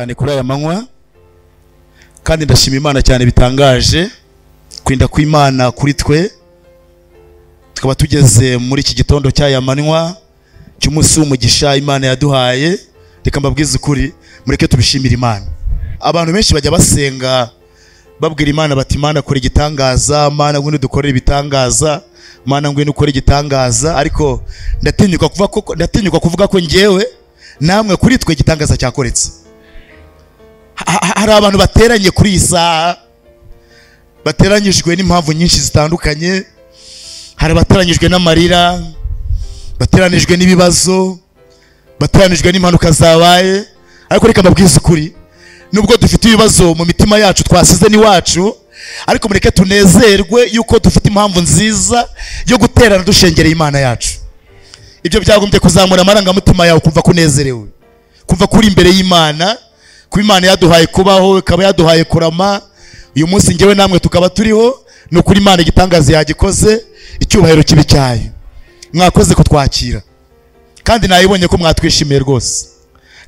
cyane kuri aya manywa, kandi ndashima Imana cyane bitangaje kwinda kw'Imana kuri twe, tukaba tugeze muri iki gitondo cy'aya manywa cy'umunsi w'umugisha Imana yaduhaye. Reka mbabwize ukuri, mureke tubishimire Imana. Abantu benshi bajya basenga babwira Imana bati Imana kora igitangaza, Mana ngwino dukorere ibitangaza, Mana ngwino ukore igitangaza. Ariko ndatinyuka kuvuga ko njyewe namwe kuri twe igitangaza cyakoretse. Hari abantu bateranye kuri iyi saha, bateranyijwe n'impamvu nyinshi zitandukanye. Hari abateranyijwe n'amarira, bateranijwe n'ibibazo, bateranijwe n'impanuka zabaye. Ariko reka mbabwize ukuri, nubwo dufite ibibazo mu mitima yacu twasize n'iwacu, ariko mureke tunezerwe yuko dufite impamvu nziza yo guterana dushengereye Imana yacu. Ibyo byagombye kuzamura amarangamutima yawe, kumva kunezerewe, kumva kuri imbere y'Imana, kuba Imana yaduhaye kubaho, ikaba yaduhaye kurama. Uyu munsi njyewe namwe tukaba turiho, ni ukuri Imana igitangaza yagikoze, icyubahiro kibi cyayo. Mwakoze kutwakira, kandi nayibonye ko mwatwishimiye rwose.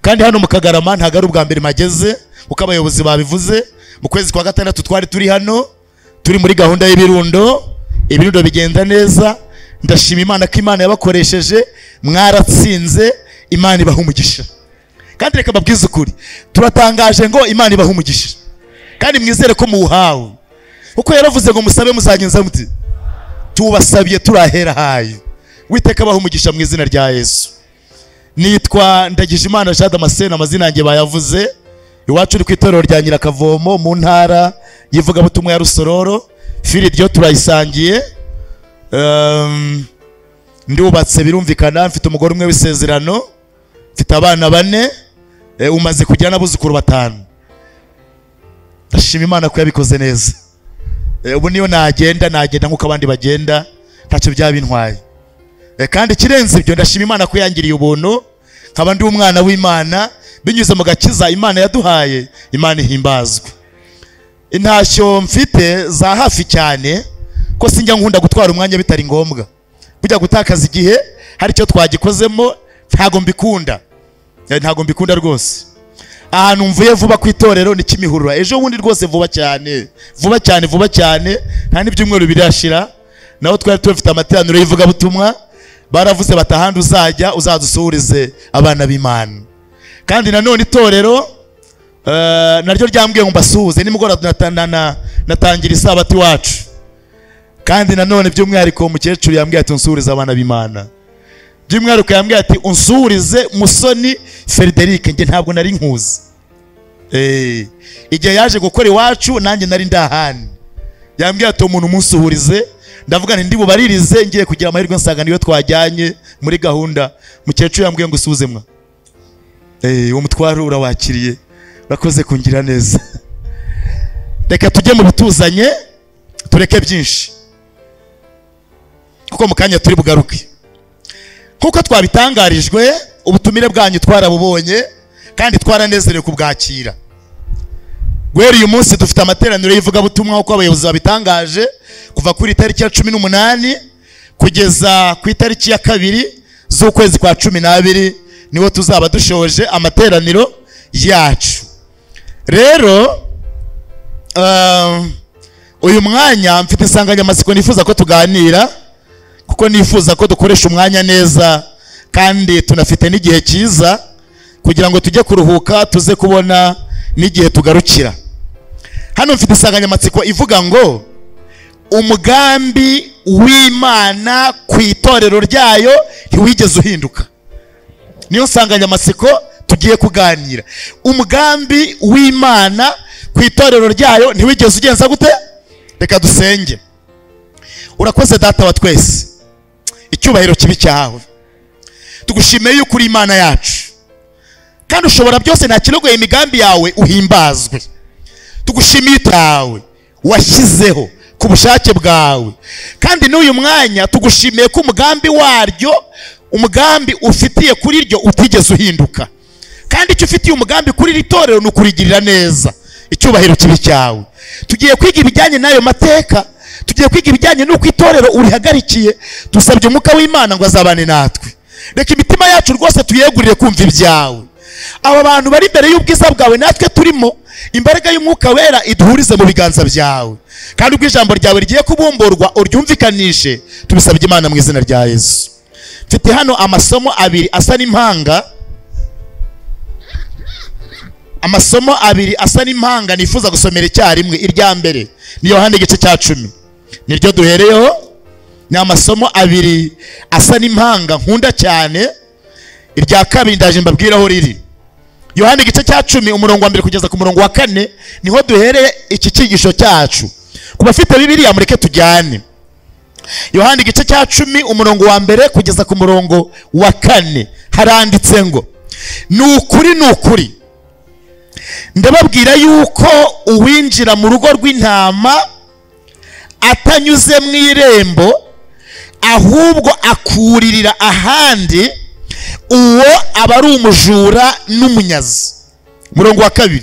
Kandi hano mu Kagarama ntago ari ubwa mbere mageze, kuko abayobozi babivuze. Mu kwezi kwa gatandatu twari turi hano, turi muri gahunda y'ibirundo, ibirundo bigenda neza. Ndashima Imana ko Imana yabakoresheje, mwaratsinze, Imana ibaha umugisha. Kandi reka mbabwize ukuri, turatangaje ngo Imana ibaha umugisha, kandi mwizere ko muwuhawe, kuko yaravuze ngo musabe muzagenza muti. Tubasabiye turahera hayo. Witeka abaha umugisha mu izina rya Yesu. Nitwa Ndagijimana Jean Damascene, amazina yanjye bayavuze. Iwacu ni ku itorero rya Nyirakavomo mu ntara y'ivugabutumwa ya Rusororo. Fili ryo turayisangiye. Ndubatse birumvikana, mfite umugore umwe w'isezerano, mfite abana bane, umaze kugira n'abuzukuru 5. Ndashima Imana ko yabikoze neza. Ubu niyo nagenda nkuko abandi bagenda, ntacyo byabintwaye. Kandi kirenze ibyo, ndashima Imana ko yangiriye ubuntu, nkaba ndi umwana w'Imana binyuze mu gakiza Imana yaduhaye. Imana ihimbazwe. Intashyo mfite za hafi cyane, ko sinjya nkunda gutwara umwanya bitari ngombwa. Kujya gutakaza igihe hari icyo twagikozemo ntago mbikunda. Ntago mbikunda rwose. Ahantu mvuye vuba ku itorero ni Kimihurura. Ejo bundi rwose vuba cyane, vuba cyane, vuba cyane, nta n'ibyumweru birashira. Naho twari tufite amateraniro y'ivugabutumwa, baravuze batahandi uzajya uzadusuhurize abana b'Imana. Kandi nanone itorero naryo ryambwiye ngo mbasuhuze nimugoroba natangira isabati wacu. Kandi nanone by'umwihariko umukecuru yambwiye ati unsuhurize abana b'Imana. By'umwihariko yambwiye ati unsuhurize Musoni Frederic, nge ntabwo nari nkuzi. Igihe yaje gukora iwacu nanjye nari ndahani. Yambwiye ati umuntu umunsuhurize, ndavuga nti ndi bubaririze, ngiye kugira amahirwe nsanga niyo twajyanye muri gahunda. Mukecuru yambwiye ngo usuhuze mwa. Uwo mutwaro urawakiriye, urakoze kungira neza. Reka tujye mu bituzanye, tureke byinshi, kuko mu kanya turi bugaruke. Kuko twabitangarijwe, ubutumire bwanyu twarabubonye kandi twaranezerewe kubwakira. Guhera uyu munsi dufite amateraniro y'ivugabutumwa uko abayobozi babitangaje, kuva kuri itariki ya 18 kugeza ku itariki ya 2 z'ukwezi kwa 12 niho tuzaba dushoje amateraniro yacu. Rero uyu mwanya mfite insanganyamatsiko nifuza ko tuganira, kuko nifuza ko dukoresha umwanya neza kandi tunafite n'igihe cyiza kugira ngo tujye kuruhuka tuze kubona n'igihe tugarukira. Hano mfite insanganyamatsiko ivuga ngo umugambi w'Imana ku itorero ryayo ntiwigeze uhinduka. Niyo nsanganyamatsiko tugiye kuganira. Umugambi w'Imana ku itorero ryayo ntiwigeze ugenza gute? Reka dusenge. Urakoze Data wa twese, icyubahiro kibi cyawe. Tugushimiye yuko uri Imana yacu, kandi ushobora byose, nta kirogoye imigambi yawe, uhimbazwe. Tugushimiye itawe washyizeho ku bushake bwawe, kandi n'uyu mwanya tugushimiye ko umugambi waryo, umugambi ufitiye kuri ryo utigeze uhinduka. Kandi icyo ufitiye umugambi kuri iri torero ni ukurigirira neza. Icyubahiro kibi cyawe. Tugiye kwiga ibijyanye n'ayo mateka, tugiye kwiga ibijyanye n'uko itorero urihagarikiye. Dusabye umwuka w'Imana ngo azabane natwe. Reka imitima yacu rwose tuyegurire kumva ibyawe. Aba bantu bari imbere y'ubwiza bwawe natwe turimo, imbaraga y'Umwuka Wera iduhurize mu biganza byawe, kandi ubwo ijambo ryawe rigiye kubumburwa uryumvikanishe. Tubisabye Imana mu izina rya Yesu. Mfite hano amasomo abiri asa n'impanga, amasomo abiri asa n'impanga nifuza gusomera icyarimwe. Irya mbere ni Yohana igice cya 10, niryo duhereyeho. Ni amasomo abiri asa n'impanga nkunda cyane. Irya kabiri ndaje mbabwira aho riri. Yohana igice cya 10 umurongo wa 1 kugeza ku murongo wa 4 niho duhereye iki cyigisho cyacu. Ku bafite Bibiliya mureke tujyane. Yohana igice cya 10 umurongo wa 1 kugeza ku murongo wa 4 haranditse ngo: ni ukuri, ni ukuri, ndababwira yuko uwinjira mu rugo rw'intama atanyuze mu irembo, ahubwo akuririra ahandi, uwo aba ari umujura n'umunyazi. Murongo wa 2: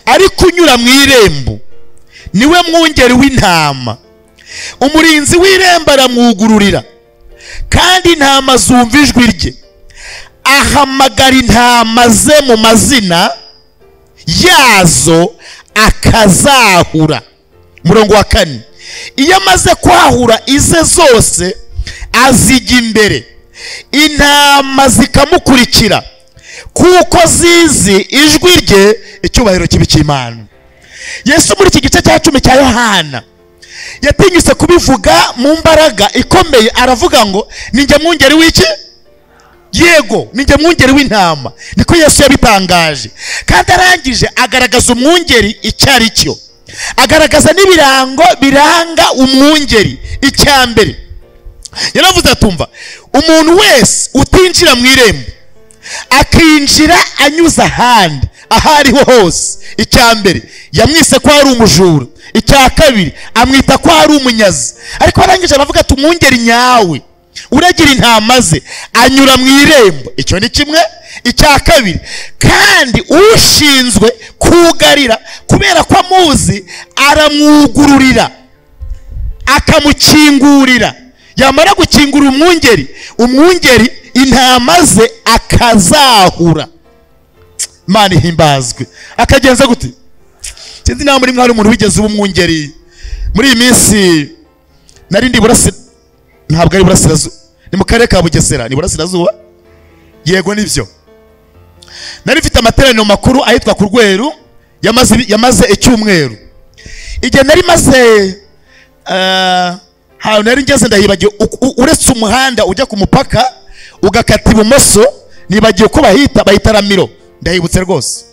ariko unyura mu irembo niwe mwungeri w'intama. Umurinzi w'irembo aramwugururira, kandi intama zumva ijwi rye. Ahamagara intama ze mu mazina yazo akazahura. Murongo wa 4: iyo amaze kwahura ize zose azijya imbere, intama zikamukurikira, kuko zizi ijwi rye. Icyubahiro kibi cy'Imana. Yesu muri iki gice cya 10 cya Yohana yatinyutse kubivuga mu mbaraga ikomeye, aravuga ngo ninjye mwungeri w'iki? Yego, ninjye mwungeri w'intama. Niko Yesu yabitangaje. Kandi arangije agaragaza umwungeri icyo ari cyo, agaragaza n'ibirango biranga umwungeri. Icya mbere yaravuze atumva, umuntu wese utinjira mu irembo akinjira anyuze ahandi aho ariho hose. Icya mbere yamwise ko ari umujura, icya kabiri amwita ko ari umunyazi. Ariko arangije aravuga ati umwungeri nyawe uragira intama ze anyura mu irembo. Icyo ni kimwe. Icya kabiri, kandi ushinzwe kugarira kubera ko amuzi aramwugururira akamukingurira. Yamara gukingura umwungeri, umwungeri intama ze akazahura. Imana ihimbazwe. Akagenza gute? Sinzi nawe muri mwari umuntu wigeze uba umwungeri. Muri iyi minsi nari ndi ntabwo ari burasirazuba, ni mu karere ka Bugesera, ni burasirazuba, yego nibyo. Nari mfite amateraniro makuru ahitwa ku Rweru, yamaze icyumweru. Igihe nari maze nari ngeze ndahibagiwe, uretse umuhanda ujya ku mupaka ugakata ibumoso, nibagiwe ko bahita Ramiro, ndahibutse rwose.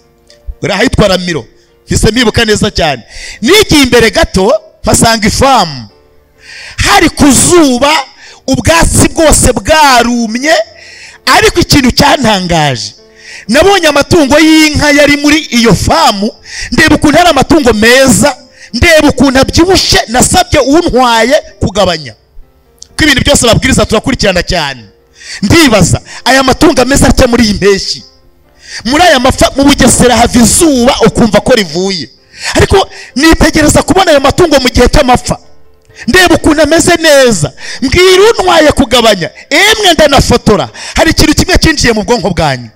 Ahitwa Ramiro hise mbibuka neza cyane. Nigiye imbere gato mpasanga ifamu, hari kuzuba, ubwatsi bwose bwarumye. Ariko ikintu cyantangaje, nabonye amatungo y'inka yari muri iyo famu, ndeba ukuntu ari amatungo meza, ndeba ukuntu abyibushye. Nasabye untwaye kugabanya, ko ibintu byose babwiriza turakurikirana cyane. Ndibaza aya matungo ameze atya muri iyi mpeshyi, muri aya mafa mu Bugesera hava izuba ukumva ko rivuye, ariko nitegereza kubona aya matungo mu gihe cy'amapfa, ndeba ukuntu ameze neza, mbwira untwaye kugabanya, emwe ndanafotora. Hari ikintu kimwe cyinjiye mu bwonko bwanyu,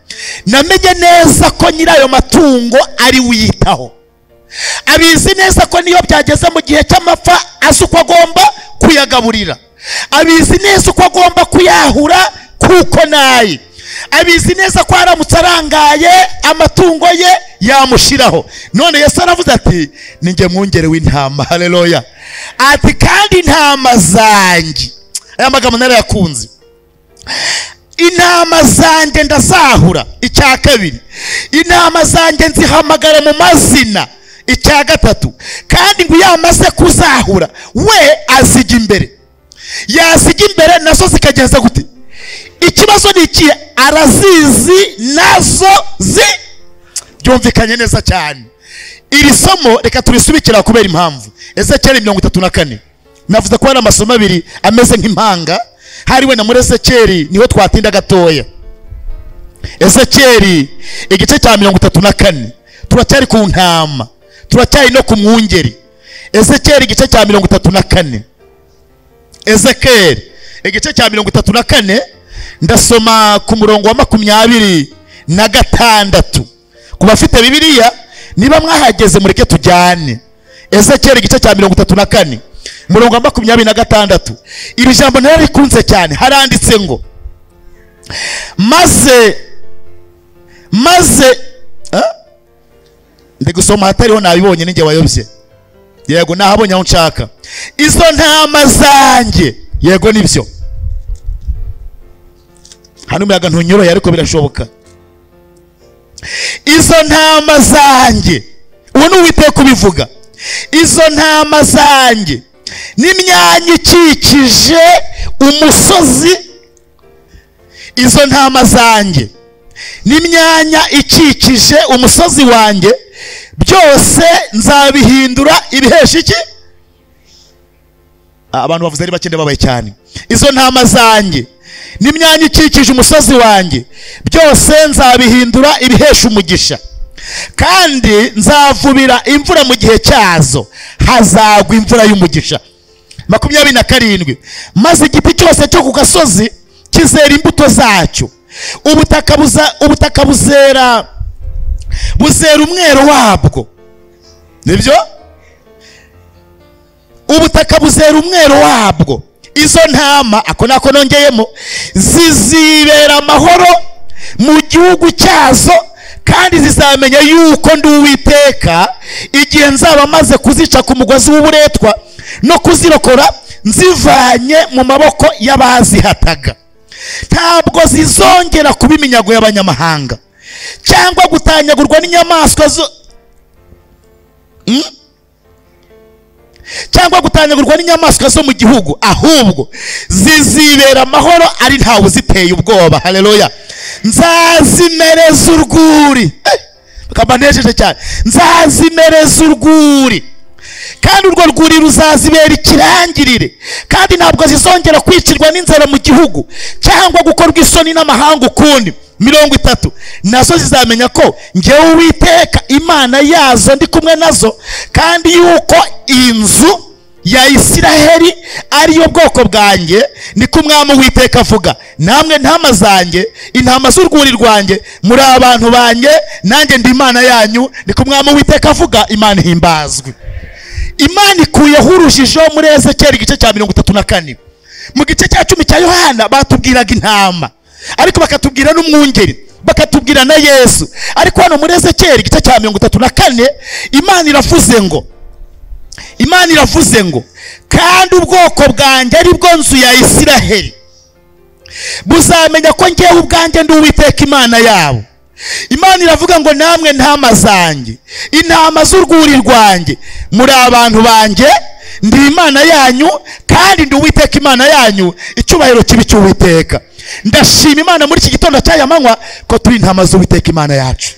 namenye neza ko nyirayo matungo ari wiyitaho, abizi neza ko niyo byageze mu gihe cy'amapfa azi uko agomba kuyagaburira, abizi neza uko agomba kuyahura kuko naye abizi neza ko aramutse arangaye amatungo ye yamushiraho. None Yesu aravuze ati ninjye mwungeri w'intama. Haleluya. Ati kandi intama zanjye, aya magambo narayakunze, intama zanjye ndazahura. Icya kabiri, intama zanjye nzihamagara mu mazina. Icya gatatu, kandi ngo yamaze kuzahura we azijya imbere, yazijya imbere nazo zikagenza gute? Ikibazo ni iki? Arazizi nazo zi. Byumvikanye neza cyane. Iri somo reka turisubikira kubera impamvu. Ezekiyeli 34, navuze ko hari amasomo abiri ameze nk'impanga, hari we na muri Ezekiyeli niho twatinda gatoya. Ezekiyeli igice cya 34, turacyari ku ntama, turacyari no ku mwungeri. Ezekiyeli igice cya 34, Ezekiyeli igice cya 34, ndasoma ku murongo wa 24 26. Ku bafite Bibiliya niba mwahageze mureke tujyane. Ezekiyeli igice cya 34 umurongo wa 26. Iri jambo nararikunze cyane. Haranditse ngo maze ndi gusoma hatariho nabibonye ninjye wayobye. Yego nahabonye aho nshaka. Izo ntama zanjye, yego nibyo. Hano umuyaga ntunyoroye ariko birashoboka. Izo ntama zanjye, uwo ni Uwiteka ubivuga. Izo ntama zanjye n'imyanya ikikije umusozi, izo ntama zanjye n'imyanya ikikije umusozi wanjye byose nzabihindura ibihesha iki? Abantu bavuze ari bakende babaye cyane. Izo ntama zanjye n'imyanya ikikije umusozi wanjye byose nzabihindura ibihesha umugisha, kandi nzavubira imvura mu gihe cyazo, hazagwa imvura y'umugisha. 27. Maze igiti cyose cyo ku gasozi kizera imbuto zacyo, ubutaka buzera umwero wabwo. Nibyo? Ubutaka buzera umwero wabwo. Izo ntama, ako nako nongeyemo, zizibera amahoro mu gihugu cyazo, kandi zizamenya yuko ndi Uwiteka igihe nzaba maze kuzica ku mugozi w'uburetwa no kuzirokora nzivanye mu maboko y'abazihataga. Ntabwo zizongera kuba iminyago y'abanyamahanga cyangwa gutanyagurwa n'inyamaswa zo cyangwa gutanyagurwa n'inyamaswa zo mu gihugu, ahubwo zizibera amahoro ari ntawe uziteye ubwoba. Haleluya. Nzazimereza urwuri. Bakaba nejeje cyane. Nzazimereza urwuri, kandi urwo rwuri ruzazibera ikirangirire, kandi ntabwo zizongera kwicirwa n'inzara mu gihugu cyangwa gukorwa isoni n'amahanga ukundi. 30. Nazo zizamenya ko njyewe Uwiteka Imana yazo ndi kumwe nazo, kandi yuko inzu ya Isiraheli ariyo bwoko bwanjye, niko Umwami Uwiteka avuga. Namwe ntama zanjye, intama z'urwuri rwanjye, muri abantu banjye, nanjye ndi Imana yanyu, niko Umwami Uwiteka avuga. Imana ihimbazwe. Imana ikuyeho urujijo muri Ezekiyeli igice cya 34. Mu gice cya 10 cya Yohana batubwiraga intama, ariko bakatubwira n'umwungeri, bakatubwira na Yesu. Ariko hano muri Ezekiyeli igice cya 34 Imana iravuze ngo kandi ubwoko bwanjye ari bwo nzu ya Isiraheli buzamenya ko njyewe ubwanjye ndi Uwiteka Imana yabo. Imana iravuga ngo namwe ntama zanjye, intama z'urwuri rwanjye, muri abantu banjye, ndi Imana yanyu, kandi ndi Uwiteka Imana yanyu. Icyubahiro kibi cy'Uwiteka. Ndashima Imana muri iki gitondo cy'aya manywa ko turi intama z'Uwiteka Imana yacu,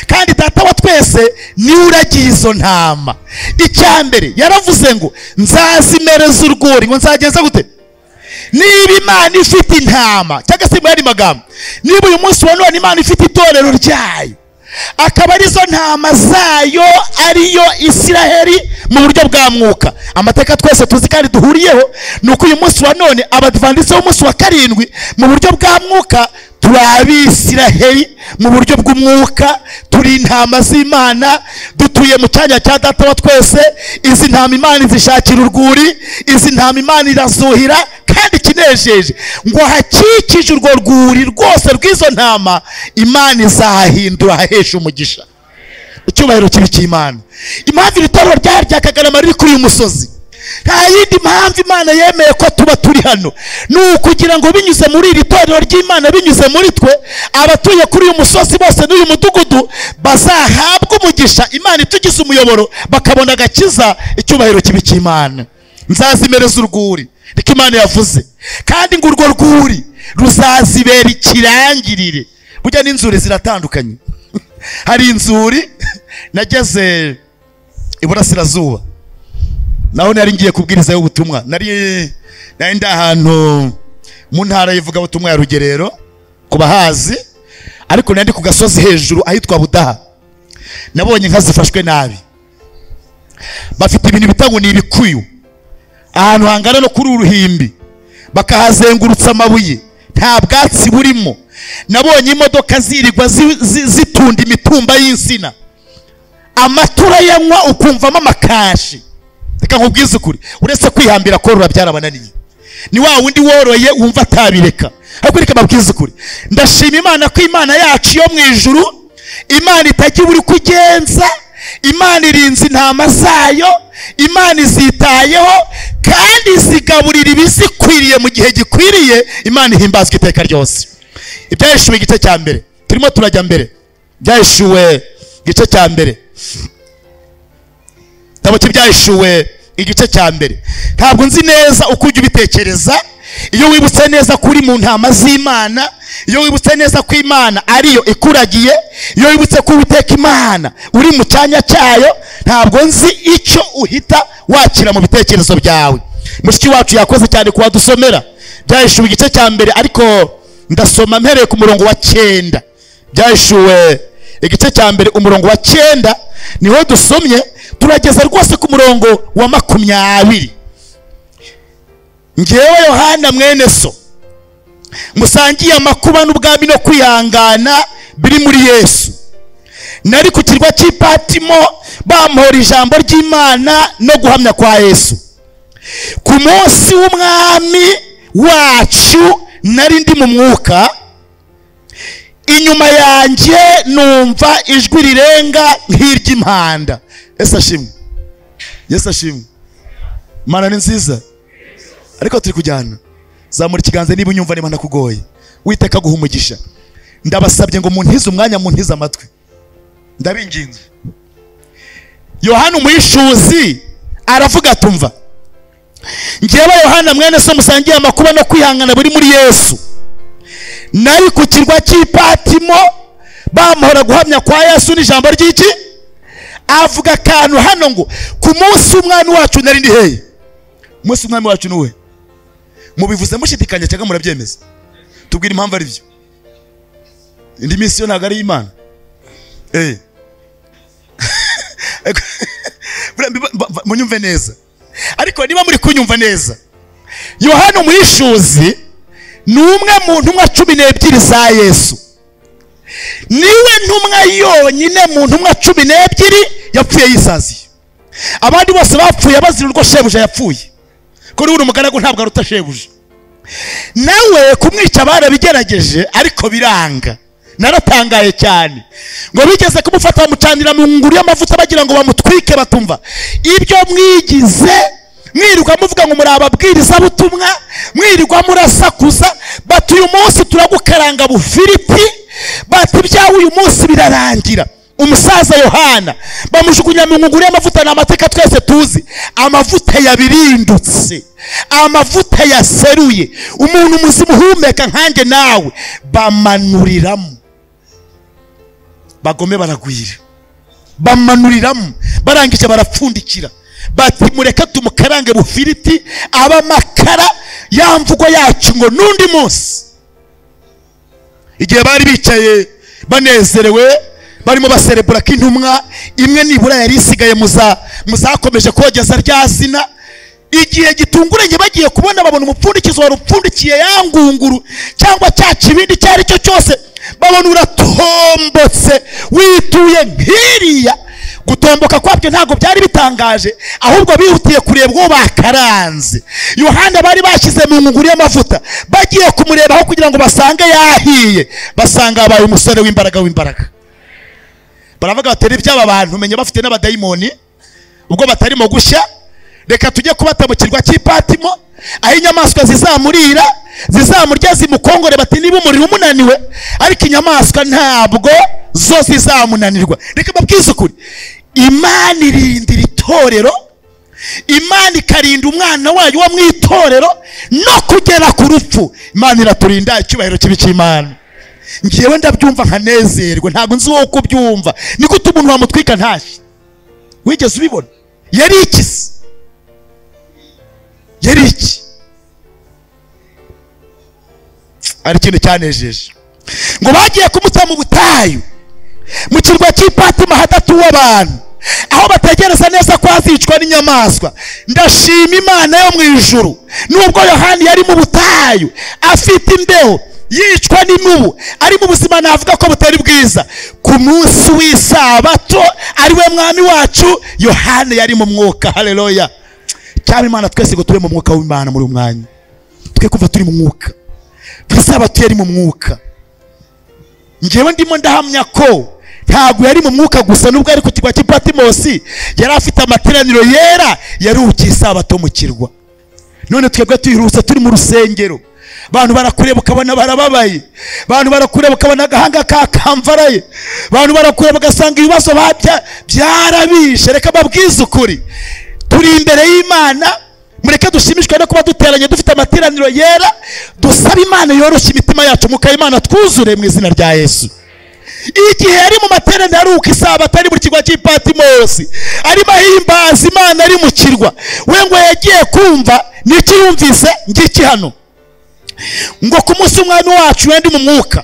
kandi Data wa twese niwe uragiye izo ntama. Icya mbere yaravuze ngo nzazimereza urwuri. Ngo nzagenza gute? Niba Imana ifite intama, cyangwa se mu yandi magambo, niba uyu munsi wa none Imana ifite itorero ryayo, akaba arizo ntama zayo, ariyo Isiraheli mu buryo bwa mwuka. Amateka twese tuzi kandi duhuriyeho ni uko uyu munsi wa none Abadivantiste b'umunsi wa 7 mu buryo bwa mwuka turi Abisiraheli mu buryo bw'umwuka, turi intama z'Imana, dutuye mu cyanya cya Data wa twese. Izi ntama Imana izishakira urwuri, izi ntama Imana irazuhira, kandi kinejeje ngo hakikije urwo rwuri rwose rw'izo ntama Imana izahindura hahesha umugisha. Icyubahiro kibi cy'Imana. Impamvu iri torero rya Kagarama riri kuri uyu musozi, nta yindi mpamvu Imana yemeye ko tuba turi hano, ni ukugira ngo binyuze muri iri torero ry'Imana, binyuze muri twe, abatuye kuri uyu musozi bose n'uyu mudugudu bazahabwa umugisha. Imana itugize umuyoboro bakabona agakiza. Icyubahiro kibi cy'Imana. Nzazimereza urwuri, niko Imana yavuze, kandi ngo urwo rwuri ruzazibera ikirangirire. Burya n'inzuri ziratandukanye. Hari inzuri nageze iburasirazuba, naho nari ngiye kubwiriza ubutumwa, nari ndi ahantu mu ntara yivuga ubutumwa ya Rugerero ku bahazi, ariko nari ku gasozi hejuru ahitwa Budaha. Nabonye inka zifashwe nabi, bafite ibintu bitangwa ni ibikuyu, ahantu hangana no kuri uruhimbi, bakahazengurutsa amabuye, nta bwatsi burimo. Nabonye imodoka zirirwa zitunda imitumba y'insina, amatura yanywa ukumvamo amakashi. Reka nkubwize ukuri, uretse kwihambira korora byarabananiye. Ni wa wundi woroye wumva atabireka. Ariko reka mbabwize ukuri, ndashima Imana ko Imana yacu yo mu ijuru, Imana itajya ibura uko igenza, Imana irinze intama zayo, Imana izitayeho kandi izigaburira ibizikwiriye mu gihe gikwiriye. Imana ihimbazwa iteka ryose. Ibyahishuwe igice cya mbere, turimo turajya mbere. Ibyahishuwe igice cya mbere, igitabo cy'Ibyahishuwe igice cya mbere. Ntabwo nzi neza uko ujya ubitekereza. Iyo wibutse neza ko uri mu ntama z'Imana, iyo wibutse neza ko Imana ariyo ikuragiye, iyo wibutse ko Uwiteka Imana uri mu cyanya cyayo, ntabwo nzi icyo uhita wakira mu bitekerezo byawe. Mushiki wacu yakoze cyane kuwadusomera Byahishuwe igice cya mbere, ariko ndasoma mpereye ku murongo wa 9. Byahishuwe igice cya mbere umurongo wa 9 niho dusomye, turageza rwose ku murongo wa 20. Njyewe Yohana mwene so musangiye amakuba n'ubwami no kwihangana biri muri Yesu, nari ku kirwa cy'Ipatimo bamuhora ijambo ry'Imana no guhamya kwa Yesu. Ku munsi w'umwami wacu nari ndi mu mwuka, inyuma yanjye numva ijwi rirenga nk'iry'impanda. Yesu ashimwe, Yesu ashimwe. Imana ni nziza. Ariko turi kujyana. Zamura ikiganza niba unyumva, niba nakugoye. Uwiteka aguhe umugisha. Ndabasabye ngo muntize umwanya, muntize amatwi, ndabinginze. Yohana umuhishuzi aravuga atumva, njyewe Yohana mwene so musangiye amakuba no kwihangana buri muri Yesu, nari ku kirwa cy'Ipatimo bamuhora guhamya kwa Yesu n'ijambo ry'iki. Avuga akantu hano ngo ku munsi w'umwami wacu nari ndi hehe? Umunsi w'umwami wacu nuwe? Mubivuze mushidikanya cyangwa murabyemeza? Tubwire impamvu ari byo. Indi minsi yo ntabwo ari Imana. Munyumve neza. Ariko niba muri kunyumva neza, Yohana umuhishuzi ni umwe mu ntumwa 12 za Yesu. Niwe ntumwa yonyine mu ntumwa 12 yapfuye yisaziye. Abandi bose bapfuye bazira urwo shebuja yapfuye. Kuri uyu mugaragu ntabwo aruta shebuja. Nawe kumwica barabigerageje ariko biranga. Naratangaye cyane. Ngo bigeze kumufata bamucanira mu nguru y'amavuta bagira ngo bamutwike, batumva ibyo mwigize, mwirirwa muvuga ngo muri ababwiriza butumwa, mwirirwa murasakuza, bati uyu munsi turagukaranga bufiriti, bati ibyawe uyu munsi birarangira. Umusaza Yohana bamujugunya mu ngunguru y'amavuta. Ni amateka twese tuzi. Amavuta yabirindutse, amavuta yaseruye, umuntu muzima uhumeka nkanjye nawe bamanuriramo. Bagome baragwira, bamanuriramo, barangije barapfundikira, bati mureke tumukarange bufiriti aba makara ya mvugo yacu ngo n'undi munsi. Igihe bari bicaye banezerewe barimo baserebura ko intumwa imwe nibura yari isigaye muzakomeje kogeza rya zina, igihe gitunguranye bagiye kubona babona umupfundikizo wari upfundikiye ya ngunguru cyangwa cya kibindi cyari cyo cyose, babona uratombotse wituye nkiriya. Gutomboka kwabyo ntabwo byari bitangaje, ahubwo bihutiye kureba uwo bakaranze. Yohana bari bashyize mu ngunguru y'amavuta, bagiye kumurebaho kugira ngo basange yahiye, basanga abaye umusore w'imbaraga w'imbaraga. Baravuga batera iby'aba bantu menye bafite n'abadayimoni ubwo batarimo gushya, reka tujye kubata mu kirwa cy'Ipatimo aho inyamaswa zizamurira, zizamurya zimukongore, bati niba umuriro umunaniwe, ariko inyamaswa ntabwo zo zizamunanirwa. Reka mbabwize ukuri, Imana irindira itorero, Imana ikarinda umwana wayo wo mu itorero no kugera ku rupfu. Imana iraturinda, icyubahiro kibi cy'Imana. Ngewe ndabyumva nkanezerwa, ntabwo nzi uwo kubyumva. Ni gute umuntu wamutwika ntashye? Wigeze ubibona? Yari iki se? Yari iki? Ari ikintu cyanejeje. Ngo bagiye kumuta mu butayu, mu kirwa cy'Ipatima hadatuwe abantu, aho bategereza neza ko azicwa n'inyamaswa. Ndashima Imana yo mu ijuru, nubwo Yohana yari mu butayu afite imbeho, yicwa n'imibu, ari mu buzima navuga ko butari bwiza. Ku munsi w'isabato ari we mwami wacu, Yohana yari mu mwuka. Haleluya. Cyane Imana twese ngo tube mu mwuka w'Imana muri umwanya, twe kuva turi mu mwuka. Ku isabato yari mu mwuka. Ngewe ndimo ndahamya ko ntabwo yari mu mwuka gusa, nubwo ari ku kirwa cy'i Patimosi yari afite amateraniro yera, yaruhukiye isabato mu kirwa. None twebwe tuyirutse turi mu rusengero, abantu barakureba ukabona barababaye, abantu barakureba ukabona agahanga kakamvaraye, abantu barakureba ugasanga ibibazo byarabishe. Reka babwize ukuri, turi imbere y'Imana. Mureke dushimishwe no kuba duteranye dufite amateraniro yera, dusaba Imana yoroshye imitima yacu, muka Imana twuzure mu izina rya Yesu. Igihe yari mu materaniro aruka isabato ari mu kirwa cy'i Patimosi, arimo ahimbaza Imana ari mu kirwa, we ngo yagiye kumva n'iki yumvise ngiki hano, ngo ku munsi w'umwami wacu ndi mu mwuka,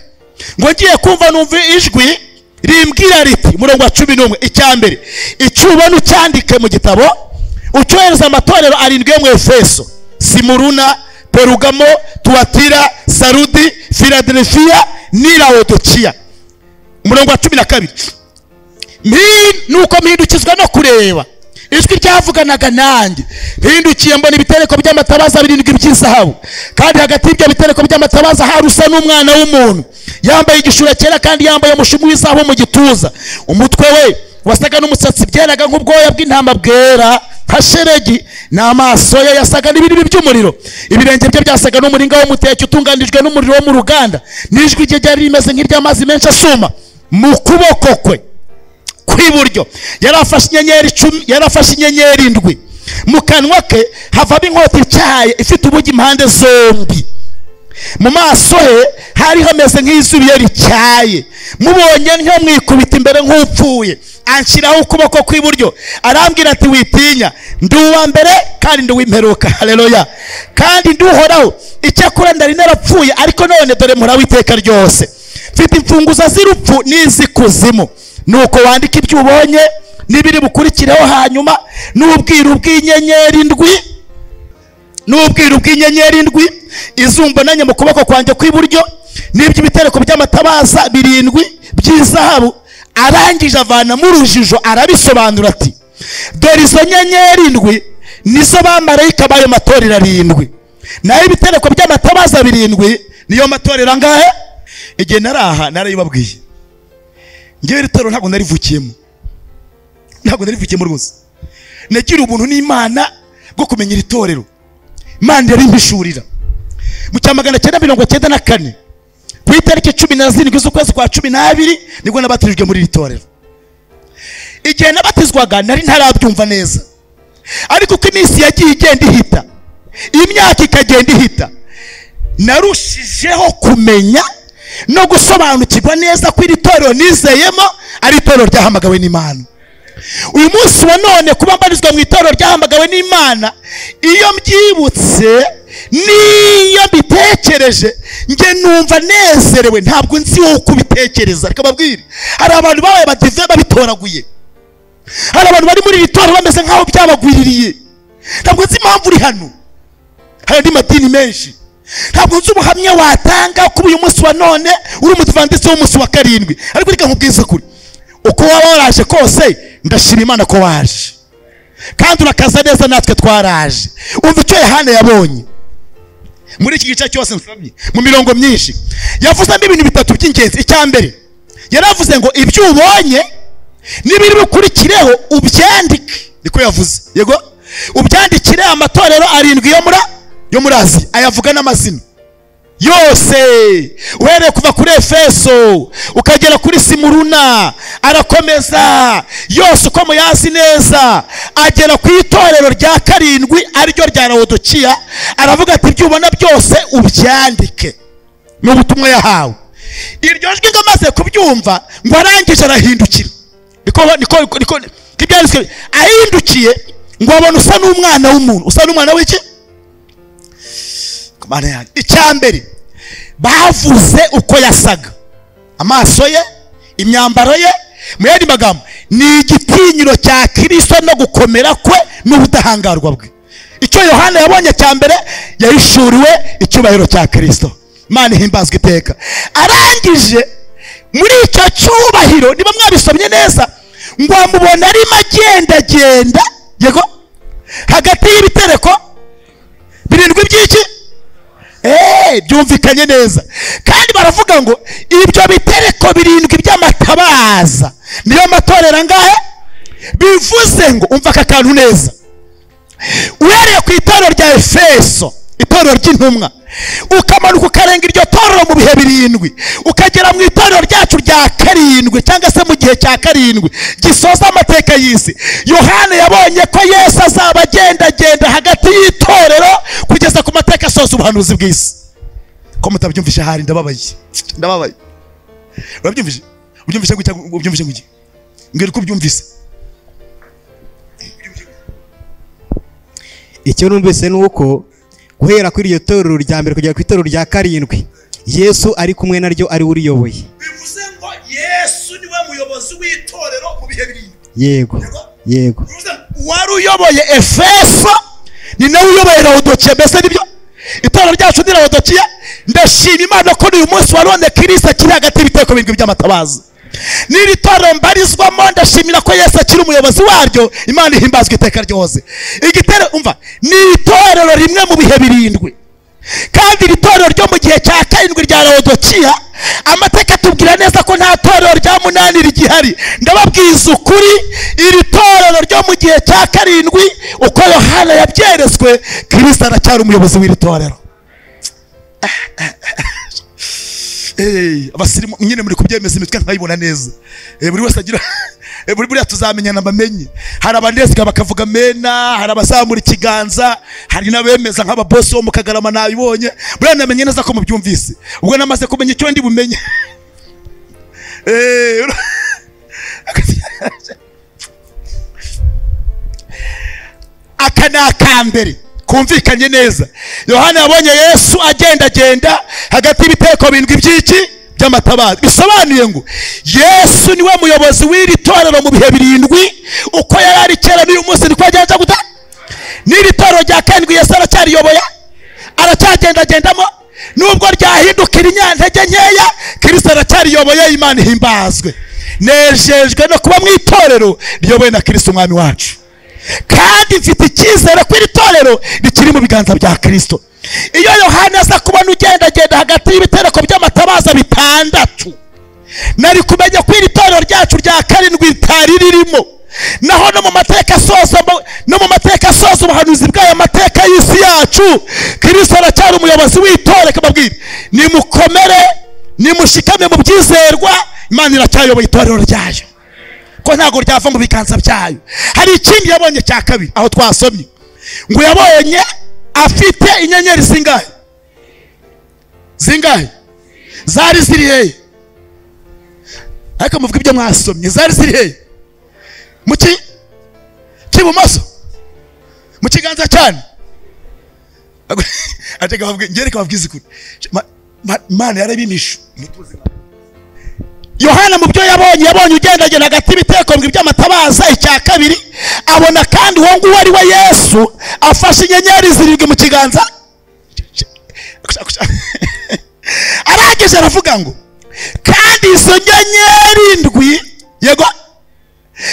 ngo ngiye kumva numva ijwi rimbwira riti, umurongo wa 11, icya mbere icyo ubona ucyandike mu gitabo ucyohereza amatorero 7 yo mu Efeso, Simuruna, Perugamo, Tuatira, Sarudi, Filadelfiya n'i Laodikiya. Umurongo wa 12, nuko mpindukizwa no kureba ijwi ryavuganaga nanjye, mpindukiye mbona ibitereko by'amatabaza 7 by'izahabu, kandi hagati y'ibyo bitereko by'amatabaza hari usa n'umwana w'umuntu, yambaye igishura cyera kandi yambaye umushumi w'izahabu mu gituza. Umutwe we wasaga n'umusatsi byeraga nk'ubwoya bw'intama bwera nka sheregi, n'amaso ye yasaga n'ibirimi by'umuriro, ibirenge bye byasaga n'umuringa w'umuteke utunganijwe n'umuriro wo mu ruganda, n'ijwi rye ryari rimeze nk'iry'amazi menshi asuma. Mu kuboko kwe kw'iburyo yari afashe inyenyeri 10, yari afashe inyenyeri 7, mu kanwa ke havamo inkota ityaye ifite ubugi impande zombi, mu maso he hari hameze nk'izuba rityaye. Mubonye ntyo mwikubita imbere nk'upfuye. Anshyiraho ukuboko kw'iburyo arambwira ati, witinya, ndi uwa mbere kandi ndi uw'imperuka. Haleluya. Kandi ndi Uhoraho, icyakora ndari narapfuye, ariko none dore mporaho iteka ryose, mfite imfunguzo z'urupfu n'iz'ikuzimu. Nuko wandika ibyo ubonye n'ibiri bukurikireho hanyuma, n'ubwiru bw'inyenyeri 7, n'ubwiru bw'inyenyeri 7 izumbonanye mu kuboko kwanjye kw'iburyo, n'iby'ibitereko by'amatabaza 7 by'izahabu. Arangije avana mu rujijo arabisobanura ati, dore izo nyenyeri 7 nizo bamarayika b'ayo matorero 7, naho ibitereko by'amatabaza 7 niyo matorero angahe? Igihe naraha narayibabwiye, ngewe iri torero ntabwo narivukiyemo, ntabwo narivukiyemo rwose. Nagira ubuntu n'Imana bwo kumenya iri torero, Imana yarimpishurira. Mu cya 994 ku itariki 17 z'ukwezi kwa 12 nibwo nabatirijwe muri iri torero. Igihe nabatizwaga nari ntarabyumva neza, ariko uko iminsi yagiye igenda ihita, imyaka ikagenda ihita, narushijeho kumenya no gusobanukirwa neza ko iri torero nizeyemo ari itorero ryahamagawe n'Imana. Uyu munsi wa none kuba mbarizwa mu itorero ryahamagawe n'Imana, iyo mbyibutse niyo mbitekereje nge numva nezerewe. Ntabwo nzi wowe uko ubitekereza. Reka babwire, hari abantu babaye badive babitoraguye, hari abantu bari muri iri torero bameze nk'aho byabagwiririye. Ntabwo nzi impamvu uri hano, hari andi madini menshi. Ntabwo nzi ubuhamya watanga kuba uyu munsi wa none uri umudivantiste w'umunsi wa 7, ariko reka nkubwize ukuri, uko waba waraje kose ndashima Imana ko waje, kandi urakaza neza, natwe twaraje. Umva icyo Yohana yabonye muri iki gice cyose nsomye mu mirongo myinshi, yavuzemo ibintu bitatu by'ingenzi. Icya mbere yaravuze ngo ibyo ubonye n'ibiri bukurikireho ubyandike, niko yavuze. Yego, ubyandikire amatorero 7 yo muri Aziya, ayavuga n'amazina yose, uhereye kuva kuri Efeso ukagera kuri Simuruna, arakomeza yose uko muyazi neza, agera ku itorero rya 7 ariryo rya Laodikiya, aravuga ati ibyo ubona byose ubyandike. Ni ubutumwa yahawe. Iryo jwi ngo amaze kubyumva ngo arangije arahindukira, niko ibyanditswe, ahindukiye ngo abone usa n'umwana w'umuntu. Usa n'umwana w'iki? Icya mbere bavuze uko yasaga, amaso ye, imyambaro ye, mu yandi magambo ni igitinyiro cya Kristo no gukomera kwe n'ubudahangarwa bwe. Icyo Yohana yabonye cya mbere, yahishuriwe icyubahiro cya Kristo. Imana ihimbazwe iteka. Arangije muri icyo cyubahiro, niba mwabisomye neza, ngo amubona arimo agendagenda, yego, hagati y'ibitereko birindwi by'iki? Byumvikanye neza. Kandi baravuga ngo ibyo bitereko birindwi by'amatabaza niyo matorero angahe? Bivuze ngo umva aka kantu neza, uhereye ku itorero rya Efeso, itorero ry'intumwa, ukamanuka ukarenga iryo torero mu bihe birindwi, ukagera mu itorero ryacu rya karindwi, cyangwa se mu gihe cya karindwi gisoza amateka y'isi. Yohana yabonye ko Yesu azaba agendagenda hagati y'itorero kugeza ku mateka asoza ubuhanuzi bw'isi. Ko mutabyumvishe hari ndababaye, ndababaye. Urabyumvishe? Ubyumvishe gutya? Ubyumvishe gutya? Mbwira uko ubyumvise. Icyo numvise ni uko guhera kuri iryo torero rya mbere kugera ku itorero rya karindwi, Yesu ari kumwe naryo, ari uriyoboye. Bivuze ngo Yesu niwe muyobozi w'itorero mu bihe birindwi. Yego, yego. Wari uyoboye Efeso ni nawe uyoboye Laodikiya. Mbese nibyo itorero ryacu ni Laodikiya. Ndashima Imana ko uyu munsi wa none Kristo akiri hagati y'ibiteko birindwi by'amatabaza. N'iri torero mbarizwamo, ndashimira ko Yesu akiri umuyobozi waryo. Imana ihimbazwe iteka ryose. Igitero umva ni itorero rimwe mu bihe birindwi, kandi iri torero ryo mu gihe cya karindwi rya Laodikiya, amateka atubwira neza ko nta torero rya munani rigihari. Ndababwiza ukuri, iri torero ryo mu gihe cya karindwi uko Yohana yabyeretswe, Kristo aracyari umuyobozi w'iri torero. Abasirimu nyine muri kubyemeza imitwe nkayibona neza. Buri wese agira buri buriya tuzamenyana bamenye. Hari abanezwa bakavuga mena, hari abazamura ikiganza, hari n'abemeza nk'ababosi bo mu Kagarama nabibonye. Buriya namenye neza ko mubyumvise. Ubwo namaze kumenya icyo ndi bumenye. Aka ni akambere kumvikanye neza. Yohana yabonye Yesu agendagenda hagati y'ibiteko birindwi by'iki? By'amatabaza. Bisobanuye ngo Yesu niwe muyobozi w'iri torero mu bihe birindwi. Uko yari ari kera n'uyu munsi niko agenza guta. N'iri torero rya karindwi Yesu aracyariyoboye, aracyagendagendamo, nubwo ryahindukira inyantege nkeya, Kristo aracyariyoboye. Imana ihimbazwe. Nejejwe no kuba mu itorero riyobowe na Kristo umwami wacu, kandi mfite icyizere ko iri torero rikiri mu biganza bya Kristo. Iyo Yohana aza kubona ugendagenda hagati y'ibitereko by'amatabaza bitandatu, nari kumenya ko iri torero ryacu rya karindwi ritari ririmo. Naho no mu mateka asoza, no mu mateka asoza ubuhanuzi bw'aya mateka y'isi yacu, Kristo aracyari umuyobozi w'itorero. Akababwira nimukomere, nimushikame mu byizerwa, Imana iracyayoboye itorero ryayo, ko ntago ryava mu biganza byayo. Hari ikindi yabonye cya kabiri aho twasomye, ngo yabonye afite inyenyeri zingahe? Zingahe? Zari ziri hehe? Ariko muvuga ibyo mwasomye, zari ziri hehe? Mu ki? Cy'ibumoso? Mu kiganza cyane? Ateka bavuga, ngereka babwize ukuri. Imana yarabimisha. Yohana mu byo yabonye, yabonye ugendagenda hagati y'ibiteko by'amatabaza. Icya kabiri abona kandi uwo nguwo ari we Yesu afashe inyenyeri zirindwi mu kiganza. Arangije aravuga ngo kandi izo nyenyeri ndwi, yego,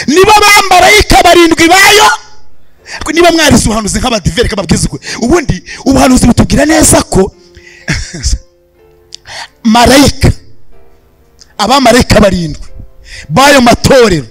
nibo bambarayika barindwi bayo. Niba mwarize ubuhanuzi nk'abadiveri kababwiza ukuri, ubundi ubuhanuzi butubwira neza ko marayika, abamarayika barindwi bayo matorero,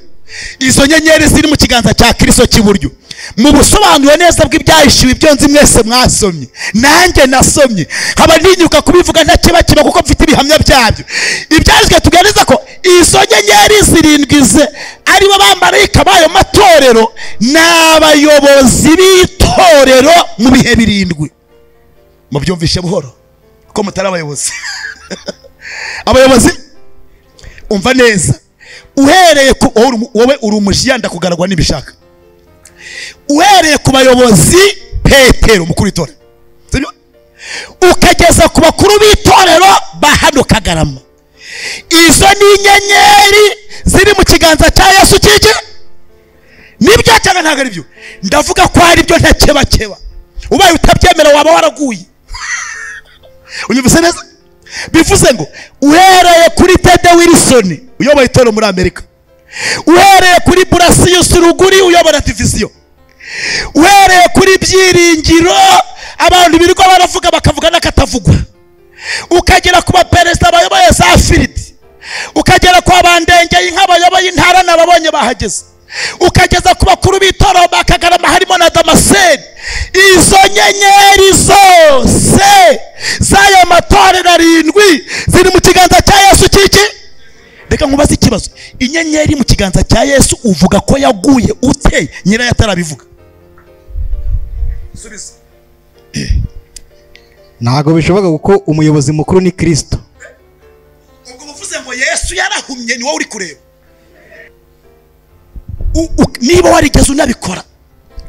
izo nyenyeri ziri mu kiganza cya Kristo cy'iburyo. Mu busobanuro neza bw'ibyahishiwe, ibyo nzi mwese mwasomye, nanjye nasomye, nkaba ntinyuka kubivuga ntakibakiba kuko mfite ibihamya byabyo. Ibyanditswe tugaragaza ko izo nyenyeri zirindwi ze aribo bamarayika bayo matorero, n'abayobozi b'itorero mu bihe birindwi. Mubyumvishe buhoro ko mutari abayobozi. Abayobozi umva neza, uhereye ku wowe uri umujiya ndakugaragwa n'ibishaka. Uhereye ku bayobozi Petero mukuru w'itorero, sibyo, ukageza ku bakuru b'itorero ba hano Kagarama, izo ni inyenyeri ziri mu kiganza cya Yesu kiki? Nibyo cyangwa ntabwo ari byo? Ndavuga ko ari byo ntakebakeba. Ubaye utabyemera waba waraguye. Unyumvise neza? Bivuze ngo uhereye kuri Ted Wilson uyoboye itorero muri Amerika, uhereye kuri Burasiyusi Ruguri uyobora diviziyo, uhereye kuri Byiringiro abantu birirwa baravuga bakavuga n'akatavugwa, ukagera ku baperezida bayoboye za Filidi, ukagera kwa bandengeye inka bayoboye intara n'ababonye bahageze, ukageza ku bakuru b'itorero ba Kagarama harimo na Damascene. Izo nyenyeri zose z'aya matorero 7 ziri mu kiganza cya Yesu. Kiki? Reka nkubaze ikibazo. Inyenyeri mu kiganza cya Yesu uvuga ko yaguye ute nyirayo atarabivuga? Subiza. Ntago bishoboka kuko umuyobozi mukuru ni Kristo. Ubwo buvuze ngo Yesu yarahumye ni wowe uri kureba. Niba warigeze unabikora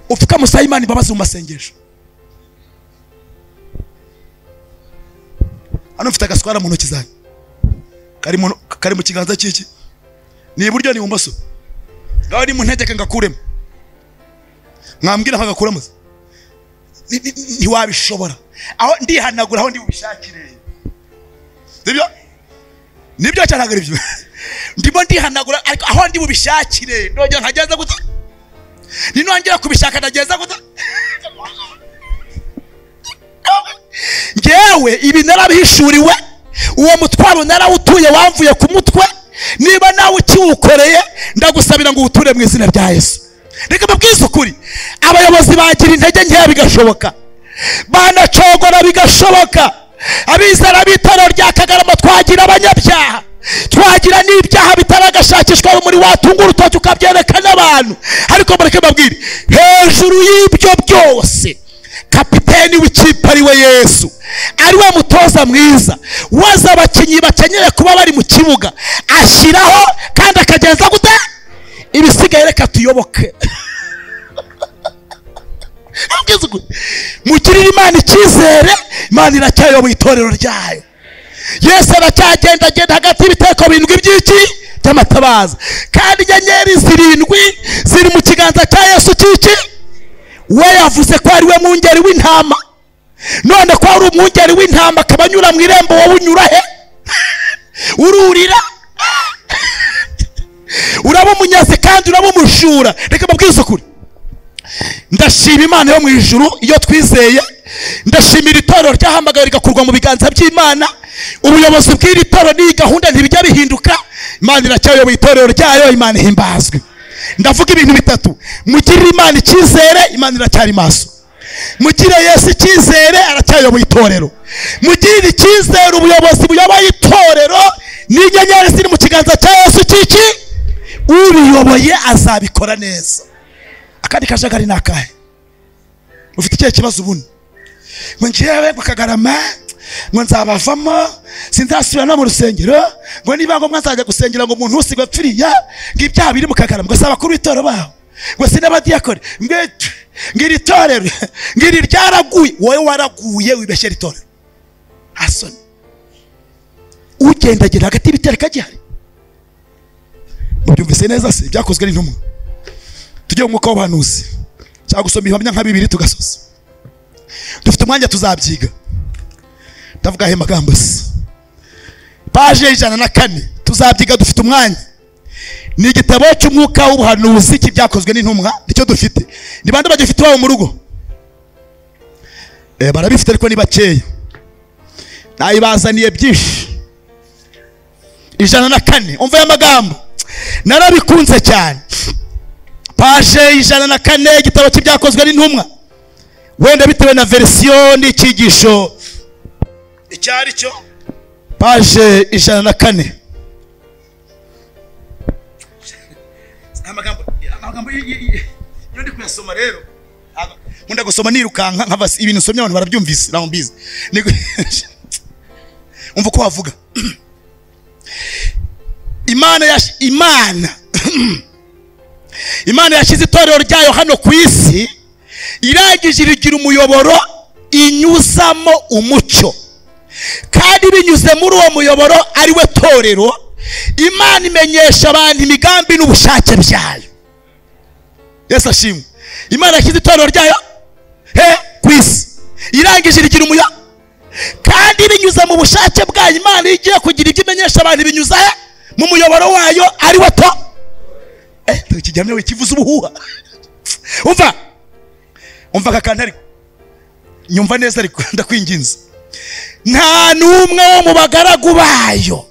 upfuka musabe Imana imbabazi mu masengesho. Hano mfite agaswara mu ntoki zanjye kari mu kiganza cy'iki, ni iburyo ni ibumoso. Ngaho ni muntegeke ngakuremo, mwambwira nkagakuramo, ntiwabishobora. Aho ndihanagura aho ndi bubishakire, sibyo? Nibyo cyane ntabwo aribyo. Ndimo ndihanagura ariko aho ndi bubishakire ndongera nkageza gute? Ninongera kubishaka ndageza gute? Ngewe ibi narabihishuriwe, uwo mutwaro narawutuye wamvuye ku mutwe. Niba nawe ukiwukoreye ndagusabira ngo uwuture mu izina rya Yesu. Reka mbabwize ukuri, abayobozi bagira intege nkeya bigashoboka, banacogora bigashoboka, abizera b'itorero rya Kagarama twagira abanyabyaha, twagira n'ibyaha bitaragashakishwa muri watunga urutoki ukabyereka n'abantu. Ariko mureke mbabwire, hejuru y'ibyo byose kapiteni w'ikipe ari we Yesu, ari we mutoza mwiza waza abakinnyi bakenyeye kuba bari mu kibuga ashyiraho kandi akagenza gute? Ibisigaye reka tuyoboke. Mugirire Imana icyizere, Imana iracyayoboye itorero ryayo. Yesu aracyagendagenda hagati y'ibiteko 7 by'iki by'amatabaza, kandi inyenyeri 7 ziri mu kiganza cya Yesu cy'iki. We yavuze ko ari we mwungeri w'intama. None ko ari umwungeri w'intama akaba anyura mu irembo, wowe unyura he? Ururira, uraba umunyazi kandi uraba umushura. Reka mbabwize ukuri, ndashima Imana yo mu ijuru iyo twizeye, ndashimira itorero ryahamagawe rigakurwa mu biganza by'Imana. Ubuyobozi bw'iri torero n'iyi gahunda ntibijya bihinduka. Imana iracyayoboye itorero ryayo, Imana ihimbazwe. Ndavuga ibintu bitatu: mugirire Imana icyizere, Imana iracyari maso. Mugire Yesu icyizere, aracyayoboye itorero. Mugirire icyizere ubuyobozi buyoboye itorero n'inyenyeri ziri mu kiganza cya Yesu cy'iki, uriyoboye azabikora neza. Akandi kajagari ni akahe? Ufite ikihe kibazo ubundi? Ngo ngewe ngo Kagarama ngo nzabavamo, sinzasubira no mu rusengero, ngo niba ngombwa nzajya gusengera ngo umuntu usigwe apfiriya, ngo ibyaha biri mu Kagarama, ngo si abakuru b'itorero baho, ngo si n'abadiyakoni, ngo iri torero ngo iri ryaraguye. Wowe waraguye wibeshyera itorero. Asoni ugendagenda hagati y'ibitereko agihari. Mubyumvise neza se? Ibyakozwe n'intumwa. Tujye mu mwuka w'ubuhanuzi cyangwa gusoma ibihamya nka 2 tugasoza. Dufite umwanya tuzabyiga. Ndavuga ahe magambo se? Paje 104 tuzabyiga, dufite umwanya. Ni igitabo cy'umwuka w'ubuhanuzi cy'ibyakozwe n'intumwa, nicyo dufite. Ni bande bagifite iwabo mu rugo? Barabifite ariko ni bakeya. Nayibazaniye byinshi. 104, umva aya magambo, narabikunze cyane. Paje 104, igitabo cy'ibyakozwe n'intumwa. Wenda bitewe na verisiyo n'icyigisho icyari cyo. Paje 104. Amagambo iyo ndi kuyasoma rero nkunda gusoma nirukanka nkava ibintu nsomye abantu barabyumvise, naho mbizi. Umva uko wavuga. Imana yashyize itorero ryayo hano ku isi, irangije rigira umuyoboro inyuzamo umucyo, kandi binyuze muri uwo muyoboro ari we torero, Imana imenyesha abantu imigambi n'ubushake byayo. Yesu ashimwe. Imana yashyize itorero ryayo he ku isi, irangije rigira umuyoboro, kandi Kandi binyuze mu bushake bwayo, Imana igiye kugira ibyo imenyesha abantu binyuze mu muyoboro wayo ari we to. Tukijyamye kivuze ubuhuha. Umva aka kantu ariko nyumva neza, ariko ndakwinginze, nta n'umwe wo mu bagaragu bayo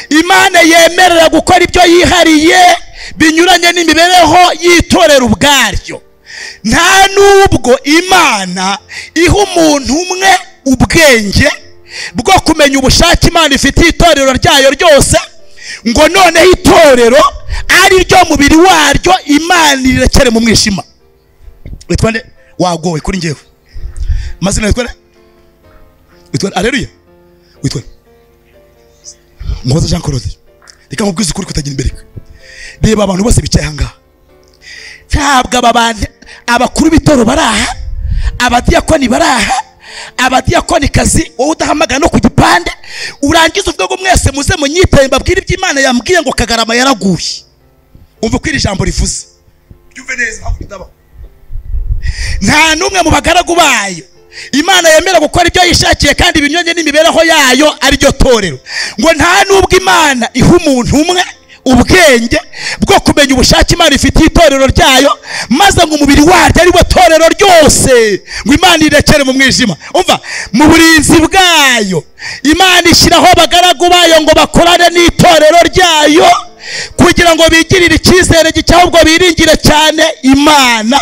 Imana yemerera gukora ibyo yihariye binyuranye n'imibereho y'itorero ubwaryo. Nta nubwo Imana iha umuntu umwe ubwenge bwo kumenya ubushake Imana ifitiye itorero ryayo ryose, ngo noneho itorero ari ryo mubiri waryo Imana irekere mu mwijima. Witwa nde? Wagowe kuri njyewe. Mazina witwa nde? Witwa Haleluya. Witwa Muhoza Jean Claude. Reka nkubwize ukuri kutagira imbere. Reba abantu bose bicaye aha ngaha, ntabwo aba bantu abakuru b'itoro baraha, abadiyakoni baraha, abadiyakonikazi, wowe udahamagara no ku gipande, urangiza uvuge ngo mwese muze munyitaye mbabwire ibyo Imana yambwiye ngo Kagarama yaraguye. Umva uko iri jambo rivuze, byumve neza mpamvu bitabaho. Nta n'umwe mu bagaragu bayo Imana yemera gukora ibyo yishakiye kandi binyuranye n'imibereho yayo ari ryo torero. Ngo nta n'ubwo Imana iha umuntu umwe ubwenge bwo kumenya ubushake Imana ifitiye itorero ryayo, maze ngo umubiri waryo ari wo torero ryose, ngo Imana irekere mu mwijima. Umva, mu burinzi bwayo Imana ishyiraho abagaragu bayo ngo bakorane n'itorero ryayo kugira ngo bigirire icyizere gike, ahubwo biringire cyane Imana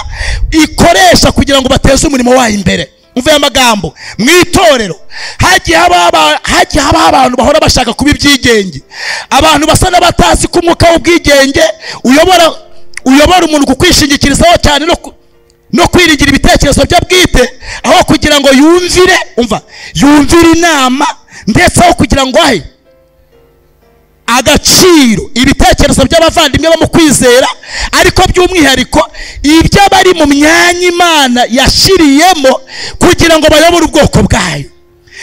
ikoresha kugira ngo bateze umurimo wayo imbere. Umva aya magambo, mu itorero hagiye habaho abantu bahora bashaka kuba ibyigenge, abantu basa n'abatazi ko umwuka w'ubwigenge uyobora umuntu ku kwishingikirizaho cyane no kwiringira ibitekerezo bye bwite, aho kugira ngo yumvire, umva, yumvire inama, ndetse aho kugira ngo ahe agaciro ibitekerezo by'abavandimwe bamukwizera, ariko by'umwihariko ibyo bari mu myanya Imana yashiriyemo kugira ngo bayobore ubwoko bwayo.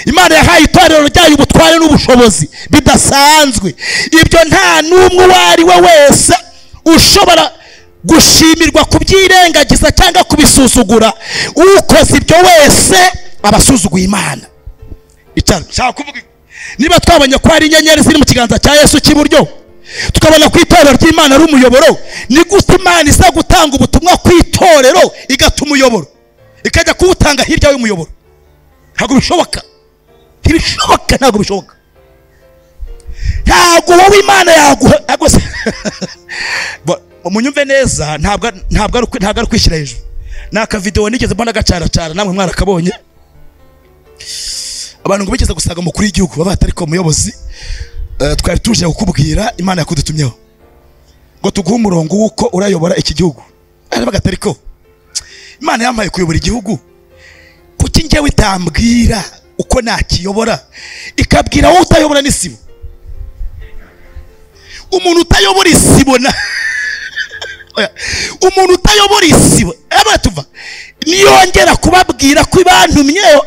Imana yahaye itorero ryayo ubutware n'ubushobozi bidasanzwe. Ibyo nta n'umwe uwo ari we wese ushobora gushimirwa kubyirengagiza cyangwa kubisuzugura. Ukoze ibyo wese aba asuzuguye Imana. Nshaka kuvuga, niba twabonye ko hari inyenyeri ziri mu kiganza cya Yesu cy'iburyo, tukabona ko itorero ry'Imana ari umuyoboro, ni gute Imana iza gutanga ubutumwa ku itorero igata umuyoboro, ikajya kuwutanga hirya y'umuyoboro? Ntabwo bishoboka, ntibishoboka, ntabwo bishoboka. Ntabwo wowe Imana yaguha. Munyumve neza, ntabwo ari kwishyira hejuru. Ni akavidewo nigeze mbona gacaracara, namwe mwarakabonye. Abantu ngo bigeze gusaga umukuru w'igihugu baba batari ko muyobozi, twari tuje kukubwira Imana yakudutumyeho ngo tuguhe umurongo w'uko urayobora iki gihugu. Aravuga ati ariko Imana yampaye kuyobora igihugu, kuki njyewe itambwira uko nakiyobora, ikabwira wowe utayobora n'isibo? Umuntu utayobora isibo na umuntu utayobora isibo tuva niyongera kubabwira ko ibantumyeho,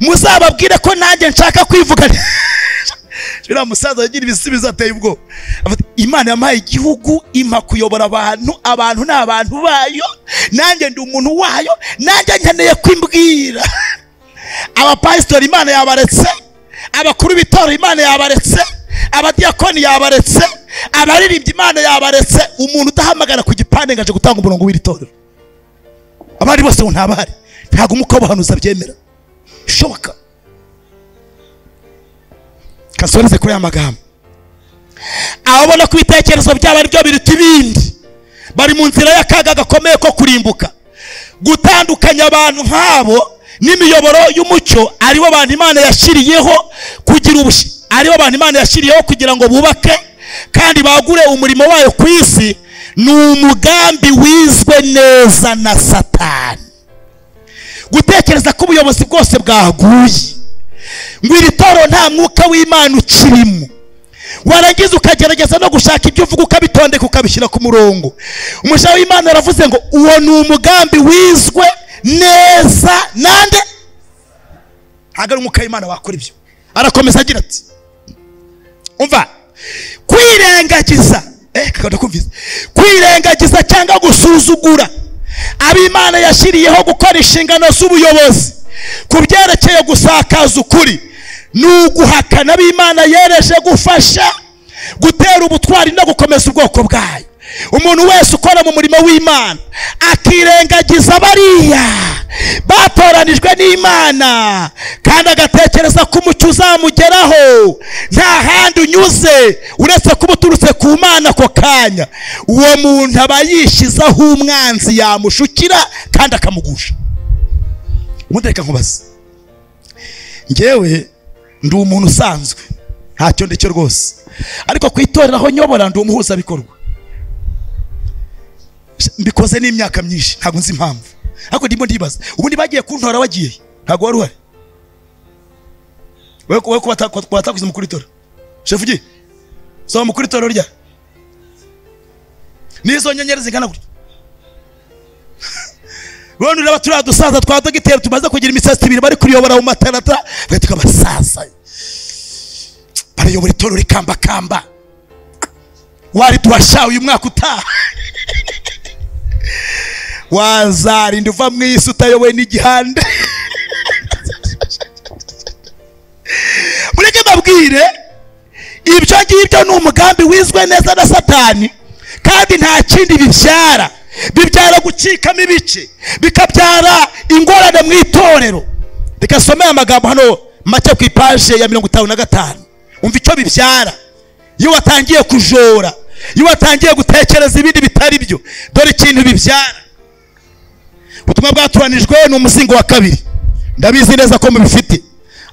muzababwire ko nanjye nshaka kwivuga. Uriya musaza yagira ibisubizo ateye ubwoba. Imana yampaye igihugu, impa kuyobora abantu, abantu ni abantu bayo, nanjye ndi umuntu wayo, nanjye nkeneye kwimbwira. Abapasitori Imana yabaretse, abakuru b'itorero Imana yabaretse, abadiyakoni yabaretse, abaririmbyi Imana yabaretse. Umuntu udahamagara ku gipande ngo aje gutanga umurongo w'iri torero, abandi bose ngo ntabahari, ntabwo umwuka w'ubuhanuzi abyemera. Shoboka. Kasoreze kuri aya magambo. Ababona ko ibitekerezo byabo ari byo biruta ibindi bari mu nzira y'akaga gakomeye ko kurimbuka. Gutandukanya abantu nk'abo n'imiyoboro y'umucyo aribo bantu Imana yashyiriyeho kugira aribo bantu Imana yashyiriyeho kugira ngo bubake kandi bagure umurimo wayo ku isi, ni umugambi wizwe neza na Satani. Gutekereza ko ubuyobozi bwose bwaguye, ngo iri toro nta mwuka w'Imana ukirimo, warangiza ukagerageza no gushaka ibyo uvuga ukabitondeka ukabishyira ku murongo. Umuja w'Imana aravuze ngo uwo ni umugambi wizwe neza nande? Ntabwo ari umwuka w'Imana wakora ibyo. Arakomeza agira ati umva, kwirengagiza kwirengagiza cyangwa gusuzugura ab'Imana yashyiriyeho gukora inshingano z'ubuyobozi ku byerekeye gusakaza ukuri Ni uguhakana b'Imana yereje gufasha, gutera ubutwari no gukomeza ubwoko bwayo. Umuntu wese ukora mu murimo w'Imana akirengagiza bariya batoranijwe n'Imana, kandi agatekereza ko umucyo uzamugeraho nta handi unyuze uretse kuba uturutse ku Mana ako kanya, uwo muntu aba yishyizeho umwanzi yamushukira kandi akamugusha. Ubundi reka nkubaze, njyewe ndi umuntu usanzwe ntacyo ndicyo rwose, ariko ku itorero aho nyobora ndi umuhuzabikorwa. Mbikoze n'imyaka myinshi ntabwo nzi impamvu, ariko ndimo ndibaza ubundi bagiye kuntora wagiye ntabwo wari uhari wewe ko batakuze mukuru itorero shefu ugiye soma mukuru itorero rya nizo nyenyeri zingana gutya. Bone uraba turiya dusaza twa dogiteri tumaze kugira imisatsi ibiri bari kuriyobora mu matarata, bagatuka abasaza barayobora itorero rikambakamba, wari tuwasha uyu mwaka utaha wazarinda uva mu isi utayoboye n'igihande. Mureke mbabwire, ibyo ngibyo ni umugambi wizwe neza na Satani, kandi nta kindi bibyara. Bibyara gucikamo ibice, bikabyara ingorane mu itorero. Reka someye amagambo hano make ku ipaje ya 55, umva icyo bibyara iyo watangiye kujora, iyo watangiye gutekereza ibindi bitari byo. Dore ikintu bibyara. Ubutumwa bwaturanijwe ni umuzingo wa kabiri, ndabizi neza ko mubifite,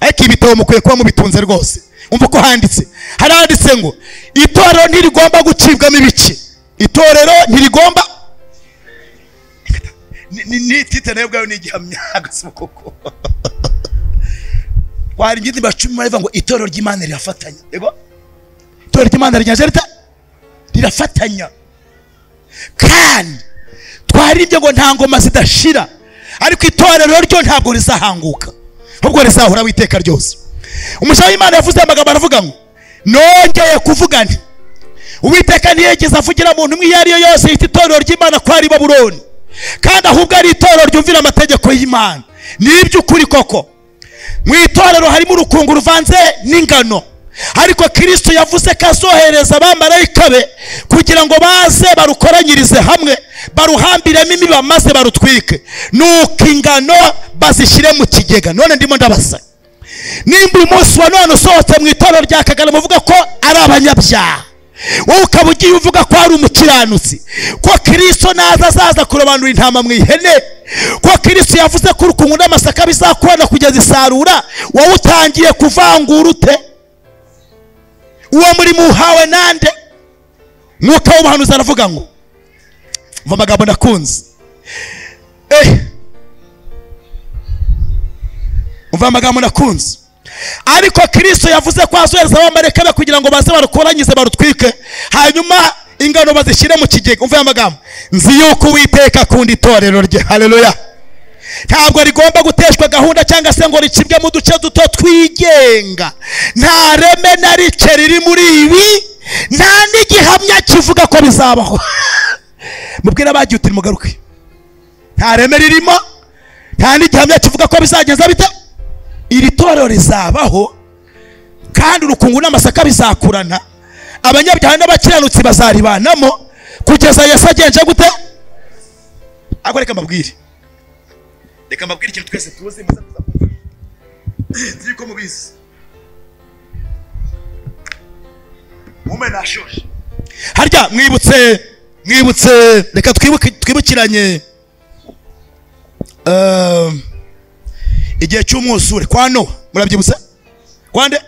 ariko ibitabo mukwiye kuba mubitunze rwose. Umva ko handitse, haranditse ngo itorero ntirigomba gucibwamo ibice. Itorero ntirigomba ni tite nayo ubwayo ni igihamya koko. Twari ingindi bacumi barivuga ngo itorero ry'Imana rirafatanya. Yego, itorero ry'Imana rirafatanya, kandi twaribye ngo nta ngoma zidashira, ariko itorero ryo ntabwo rizahanguka, ahubwo rizahora witeka ryose. Umushaka w'Imana yavuze amagambo aravuga ngo nongeye kuvuga nti Uwiteka ntiyigeze avugira muntu umwe iyo ari yo yose yita itorero ry'Imana ko ari Babuloni, kandi ahubwo ari itorero ryumvira amategeko y'Imana. Ni iby'ukuri koko mu itorero harimo urukungu ruvanze n'ingano, ariko Kristo yavuze ko azohereza abamarayika be kugira ngo baze barukoranyirize hamwe, baruhambiremo imiba maze barutwike, nuko ingano bazishyire mu kigega. None ndimo ndabasa, nimba uyu munsi wa none usohotse mu itorero rya Kagarama uvuga ko ari abanyabyaha, wowe ukaba ugiye uvuga ko ari umukiranutsi, ko Kristo naza azaza kurobanura intama mu ihene, ko Kristo yavuze ko urukungu n'amasaka bizakurana kugeza isarura, wowe utangiye kuvangura ute? Uwo murimo uhawe nande? Mwuka w'ubuhanuzi aravuga ngo mva amagambo nakunze, umva amagambo nakunze. Ariko Kristo yavuze ko azohereza abamarayika be kugira ngo baze barukoranyize barutwike, hanyuma ingano bazishyire mu kigega. Umva amagambo, nzi yuko Uwiteka akunda itorero rye. Haleluya. Ntabwo rigomba guteshwa gahunda cyangwa se ngo ricibwe mu duce duto twigenga. Nta reme na rice riri muri ibi, nta n'igihamya kivuga ko bizabaho. Mubwira abagiye uti mugaruke, nta reme ririmo, nta n'igihamya kivuga ko bizagenza bite. Iri torero rizabaho, kandi urukungu n'amasaka bizakurana, abanyabyaha n'abakiranutsi bazaribanamo kugeza Yesu agenje gute. Ariko reka mbabwire, reka mbabwire ikintu twese tuzi, muze kuza kumva, nzi ko mubizi, mume nashoje. Harya mwibutse, mwibutse, reka twibukiranye igihe cy'umwuzure kwa Nowa. Murabyibutse? Kwa nde?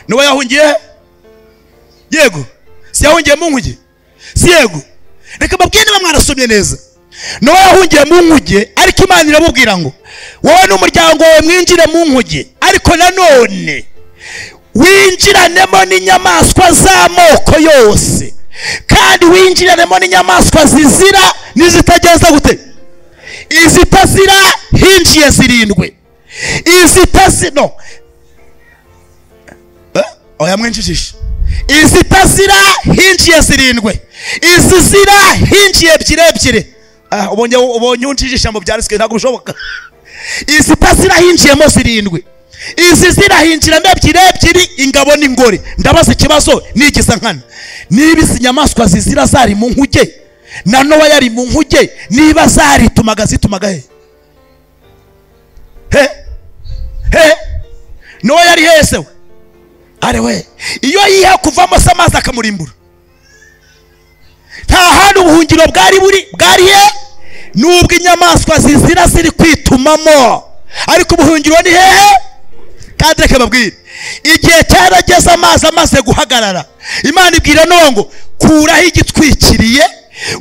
Nowa yahungiye? Yego. Si yahungiye mu nkuge? Si yego. Reka mbabwire niba mwarasomye neza. Nowa yahungiye mu nkuge, ariko Imana iramubwira ngo wowe n'umuryango wawe mwinjire mu nkuge, ariko nanone winjiranemo n'inyamaswa z'amoko yose, kandi winjiranemo n'inyamaswa zizira n'izitagenza gute. Izitazira hinjiye zirindwi, izitazira no oya mwinjijisha, izitazira hinjiye zirindwi, izizira hinjiye ebyiri ebyiri. Ubonye unjijisha mu byanditswe ntabwo bishoboka. Izitazira hinjiyemo zirindwi, Izi zirahinjiramo ebyiri ebyiri, ingabo n'ingore. Ndabaza ikibazo nigiza nkana, niba izi nyamaswa zizira zari mu nkuge na Nowa yari mu nkuge, niba zaritumaga zitumaga he? He he, Nowa yari hese we? Are we, iyo yiha kuvamo se amazi akamurimbura. Nta hantu ubuhungiro bwari buri, bwari he? Nubwo inyamaswa zizira ziri kwitumamo, ariko ubuhungiro ni hehe? Kandi reka babwire, igihe cyarageze amazi amaze guhagarara, Imana ibwira Nowa ngo kuraho igitwikiriye,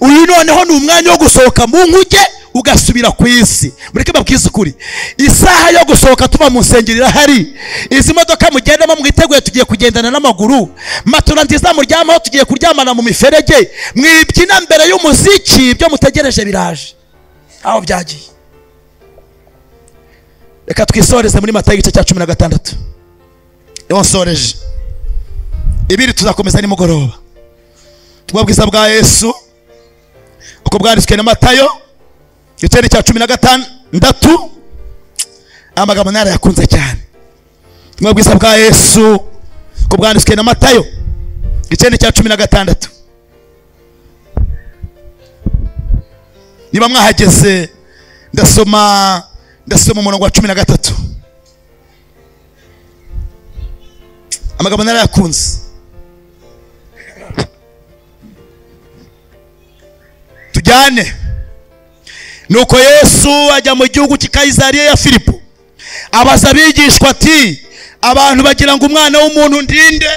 uyu noneho ni umwanya wo gusohoka mu nkuge ugasubira ku isi. Mureke babwize ukuri, isaha yo gusohoka tuva mu nsengero irahari. Izi modoka mugendamo mwiteguye, tugiye kugendana n'amaguru. Matora nziza muryamaho, tugiye kuryamana mu miferege. Mwibyina mbere y'umuziki, ibyo mutegereje biraje. Aho byagiye. Reka twisoreze muri Matayo igice cya 16. Niho nsoreje. Ibiri tuzakomeza nimugoroba. Ubutumwa bwiza bwa Yesu uko bwanditswe na Matayo igice cya 16. Amagambo narayakunze cyane. Ubutumwa bwiza bwa Yesu uko bwanditswe na Matayo igice cya 16. Niba mwahageze ndasoma umurongo wa 13. Amagambo narayakunze. Tujyane. Nuko Yesu ajya mu gihugu cy'i Kayisariya ya Filipo, abaza abigishwa ati abantu bagira ngo umwana w'umuntu ndinde?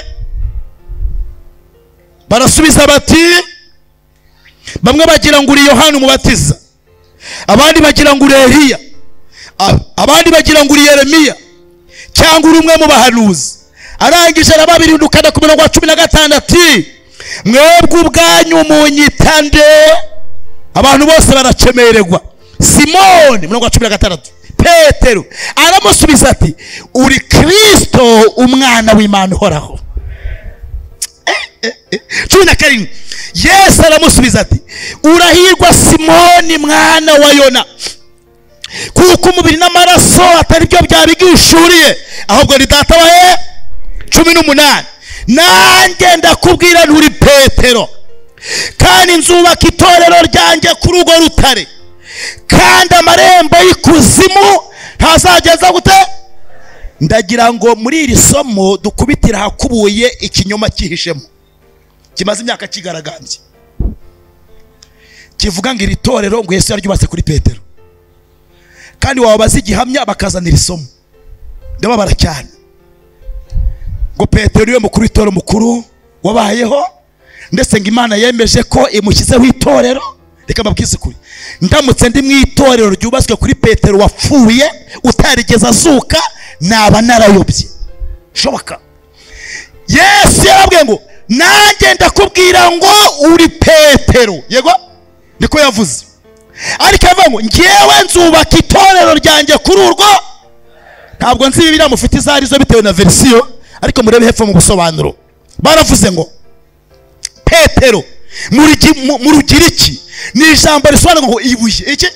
Barasubiza bati bamwe bagira ngo uri Yohana umubatiza, abandi bagira ngo uri Eliya, abandi bagira ngo uri Yeremiya cyangwa uri umwe mu bahanuzi. Arangije arababirindukana ku murongo wa 16 ati mwebwe ubwanyu munyita nde? Abantu bose baracemererwa. Simoni, murongo wa 16, Petero aramusubiza ati uri Kristo umwana w'Imana uhoraho. 17, Yesu aramusubiza ati urahirwa Simoni mwana wa Yona, kuko umubiri n'amaraso atari byo byabigishuriye, ahubwo ni data wa he. 18, nanjye ndakubwira nturi Petero, kandi nzubaka itorero ryanjye kuri urwo rutare, kandi amarembo y'ikuzimu ntazageza gute. Ndagira ngo muri iri somo dukubitira hakubuye ikinyoma cyihishemo kimaze imyaka kigaragambye, kivuga ngo iri torero ngo Yesu yaryubatse kuri Petero, kandi wababaza igihamya bakazanira isomo. Ndababara cyane ngo Petero niwe mukuru w'itorero mukuru wabayeho, ndetse ngo Imana yemeje ko imushyizeho itorero. Reka mbabwize ukuri, ndamutse ndi mu itorero ryubatswe kuri Petero wapfuye utarigeze azuka, naba narayobye. Shoboka. Yesu yarabwiye ngo nanjye ndakubwira ngo uri Petero. Yego niko yavuze, ariko yavuga ngo ngewe nzubaka itorero ryanjye kuri urwo. Ntabwo nzi Bibiliya mufite izo arizo bitewe na verisiyo, ariko murebe hepfo mu busobanuro baravuze ngo Petero mu Rugiriki ni ijambo risobanura ngo ibuye. Iki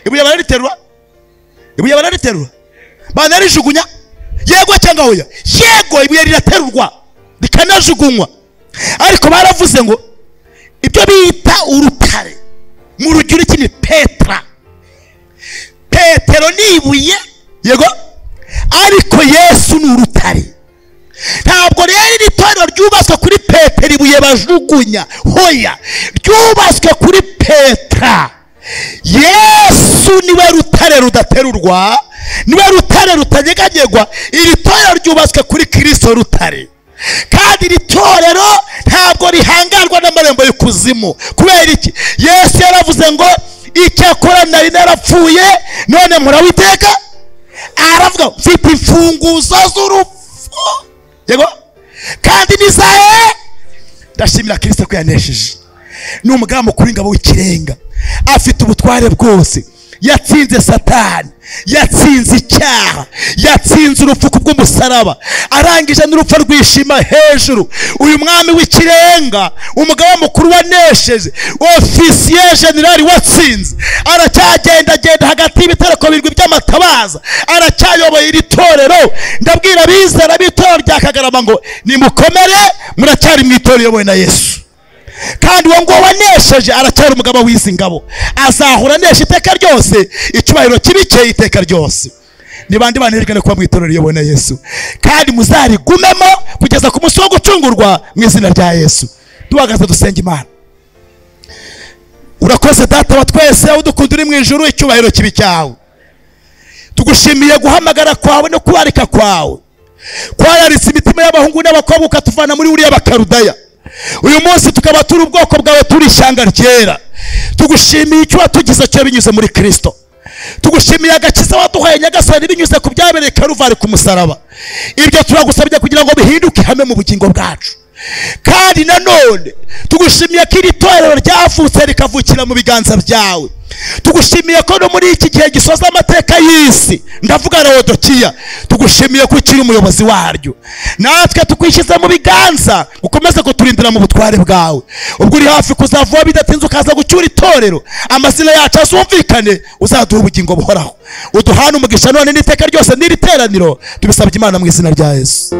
ibuye barariterura, ibuye barariterura, banarijugunya. Yego cyangwa oya? Yego, ibuye riraterurwa rikanajugunywa, ariko baravuze ngo ibyo bita urutare mu Rugiriki ni Petra. Petero ni ibuye, yego, ariko Yesu ni urutare. Ntabwo rero iri torero ryubatswe kuri Petero ibuye bajugunya, hoya, ryubatswe kuri Petra. Yesu niwe rutare rudaterurwa, niwe rutare rutanyeganyegwa. Iri torero ryubatswe kuri Kristo rutare, kandi iri torero ntabwo rihangarwa n'amarembo y'ikuzimu. Kubera iki? Yesu yaravuze ngo icyakora nari narapfuye none murawiteka. Aravuga mfite imfunguzo z'urupfu, yego, kandi nizaye. Ndashimira Kristo ko yanesheje. Ni umugaba mukuru w'ingabo w'ikirenga, afite ubutware bwose, yatsinze Satani, yatsinze icyaha, yatsinze urupfu kubw'umusaraba, arangije n'urupfu rwishima hejuru. Uyu mwami w'ikirenga, umugaba mukuru wanesheje, ofisiye generali watsinze, aracyagendagenda hagati y'ibitereko birindwi by'ama w'amatabaza, aracyayoboye iri torero. Ndabwira abizera b'itorero rya Kagarama ngo nimukomere, muracyari mu itorero riyobowe na Yesu. Kandi uwo nguwo wanesheje aracyari umugabo w'izi ngabo, azahora anesha iteka ryose, icyubahiro kibikeye iteka ryose. Ni bande banezerwa kuba mu itorero riyobowe na Yesu, kandi muzarigumemo kugeza ku munsi wo gucungurwa mu izina rya Yesu. Duhagaze dusenga Imana. Urakoze Data wa twese udukunda uri mu ijuru, icyubahiro kibi cyawe. Tugushimiye guhamagara kwawe no kubarika kwawe, kwararitse imitima y'abahungu n'abakobwa ukatuvana muri uriya bakarudaya. Uyu munsi tukaba turi ubwoko bwawe, turi ishyanga ryera. Tugushimiye icyo watugize cyo binyuze muri Kristo. Tugushimiye agakiza waduhaye Nyagasani binyuze ku byabereye Karuvari ku musaraba. Ibyo turagusabye kugira ngo bihinduke ihame mu bugingo bwacu. Kandi nanone tugushimiye ko iri torero ryavutse rikavukira mu biganza byawe. Tugushimiye ko no muri iki gihe gisoza amateka y'isi, ndavuga Laodikiya, tugushimiye ko ukiri umuyobozi waryo. Natwe tukwishyize mu biganza, ukomeze kuturindira mu butware bwawe. Ubwo uri hafi kuzavuba bidatinze ukaza gucyura itorero, amazina yacu azumvikane, uzaduha ubugingo buhoraho. Uduhane umugisha none n'iteka ryose n'iri teraniro, tubisabye Imana mu izina rya Yesu.